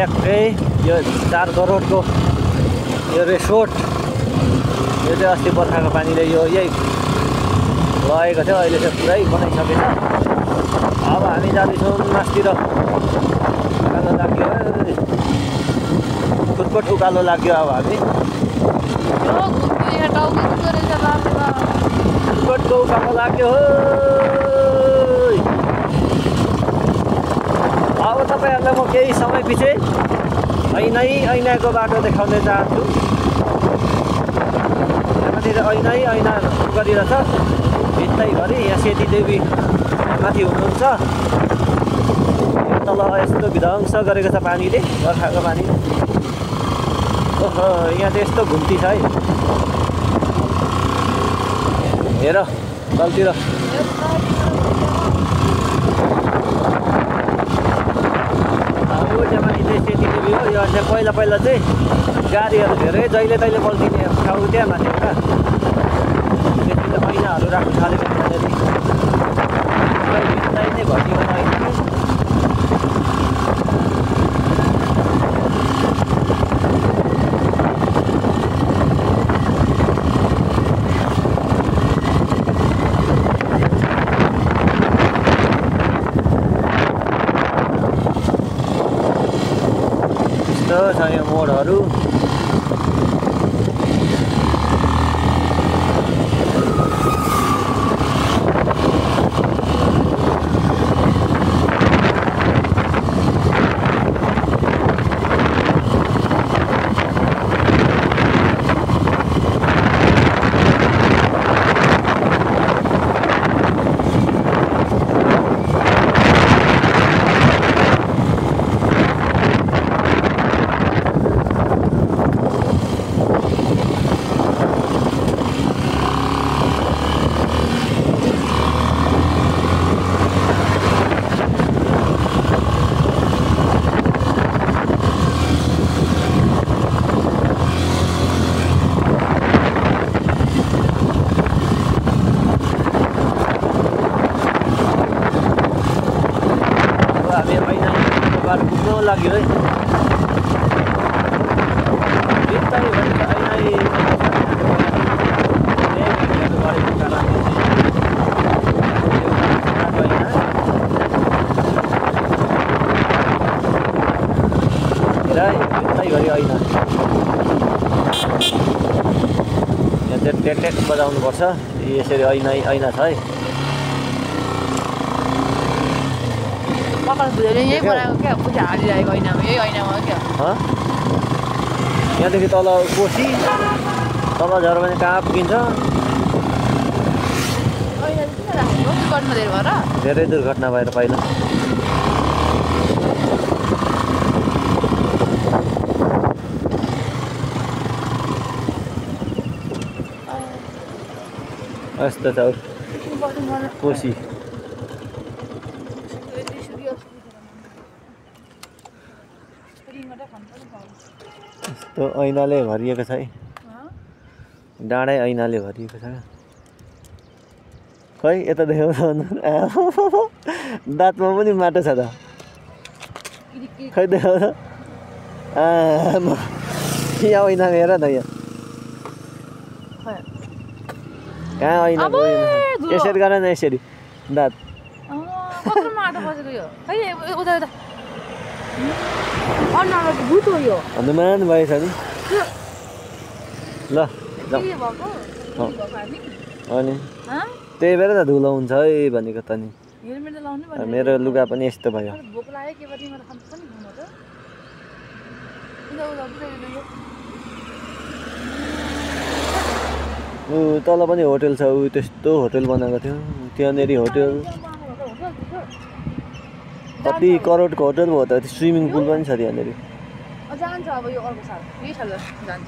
ट्याक्कै यो 4 करोडको यो रिसोर्ट यो चाहिँ अस्ति बर्खाको पानीले यो यही लगेको थियो। अहिले चाहिँ पुरै बनाइसकेछ। अब हामी जाँदैछौँ मासतिर। उकालो लाग्यो खुटपट उकालो लाग्यो। अब हामी खुटपटको उकालो लाग्यो। अब तपाईँहरूलाई म केही समय पछि ऐनाको बाटो देखाउने चाहन्छु। यहाँमाथि ऐना गरिरहेछ भित्तैभरि। यहाँ सेतीदेवी माथि हुनुहुन्छ। तल यस्तो विध्वंस गरेको छ पानीले, बर्खाको पानीले। ओहो, यहाँ चाहिँ यस्तो घुम्ती छ है। हेर तलतिर त्यहाँमाथि चाहिँ सेतीदेवी हो। यो चाहिँ पहिला चाहिँ गाडीहरू धेरै जहिले तहिले बल्किने ठाउँ त्यहाँ माथि एउटा त्यसले ऐनाहरू राख्नु थालेको त्यहाँनिर नै भरिएको ऐना। छ यो मोडहरू। लाग्यो है। यहाँ चाहिँ टेक बजाउनुपर्छ। यसरी ऐना छ है। यहाँदेखि तल कोसी तल झऱ्यो भने कहाँ पुगिन्छ। धेरै दुर्घटना भएर पहिला यस्तो छ कोसी। यस्तो ऐनाले भरिएको छ है। डाँडै ऐनाले भरिएको छ। खै यता देखाउँछ दाँतमा पनि माटो छ त। खै देखाउँछ यहाँ ऐना हेर न। यहाँ कहाँ ऐना यसरी गर न। यसरी दाँत हनुमान भएछ नि। ल अनि त्यही भएर त धुलो हुन्छ है भनेको त नि। मेरो लुगा पनि यस्तो भयो। तल पनि होटल छ। त्यस्तो होटल बनाएको थियो त्यहाँनेरि। होटल कति करोडको होटल भयो त। स्विमिङ पुल पनि छ त्यहाँनेरि। जान्छ अब यो अर्को साल यही साल जान्छ।